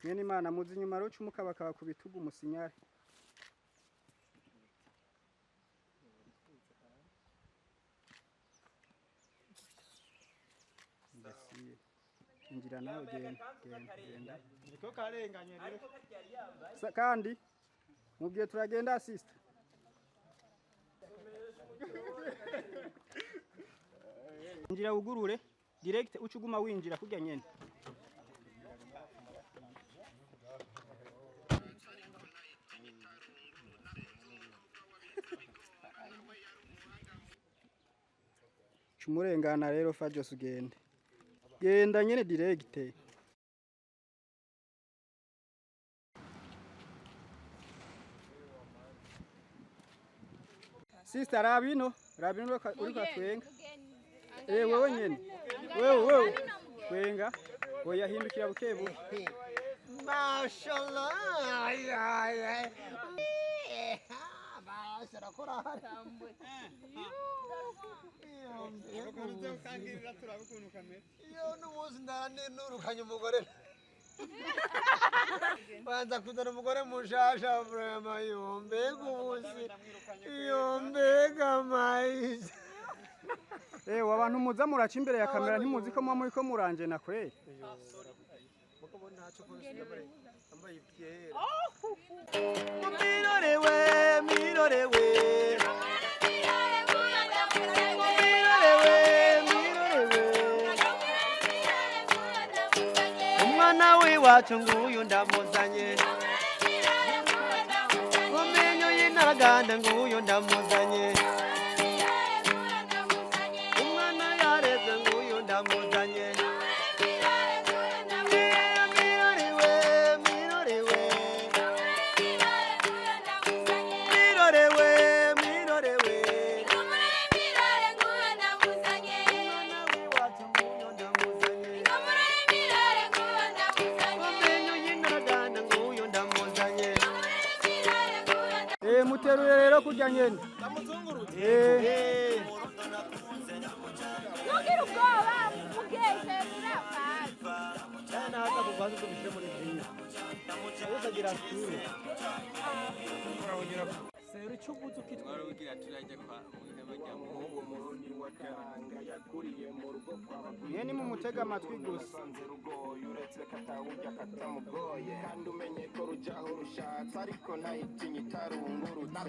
Mwene Imana muzi inyuma rero cumukabakaba ku bitugu umusinyare. Ndasiye. Injira nawe genda genda genda. Niko karenganye rero. Kandi mubwiye turagenda sister. Injira ugurure direct ucuguma winjira kurya nyene. Cumurengana rero Fajos ugende. Genda nyene direct. Sister rabino, rabino uriko twenga. Wewe nyene. Wewe twenga. Oya hindukira bukebu. Mashallah. Ay ay ay. Iyo n'umunsi ndanirukanye umugore. Banza kuzana umugore mushasha vrema yo mbega ubusi. Yo mbega maisha. Abantu muza muraca imbere ya kamera ntimuzi ko muba muriko muranje na kweli. Mirorewe, mirorewe. Mirorewe, mirorewe. Umwana w'iwacu nguyu ndamuzanye. Mumenyo y'intaraganda nguyu ndamuzanye. Umwana yareze nguyu ndamuzanye. Mirorewe, mirorewe. Mirorewe, mirorewe. Umwana w'iwacu nguyu ndamuzanye. Mumenyo y'intaraganda nguyu ndamuzanye. Muteruye rero kurya nyene. Eh. Ntugire ubwoba mugenzi Naza kubanza tubishyire muri vino. Uzagira sure. Mwene mumutega amatwi gusa. Kandi umenye ko rujyaho rushatse ariko ntayitinye itarungurutse.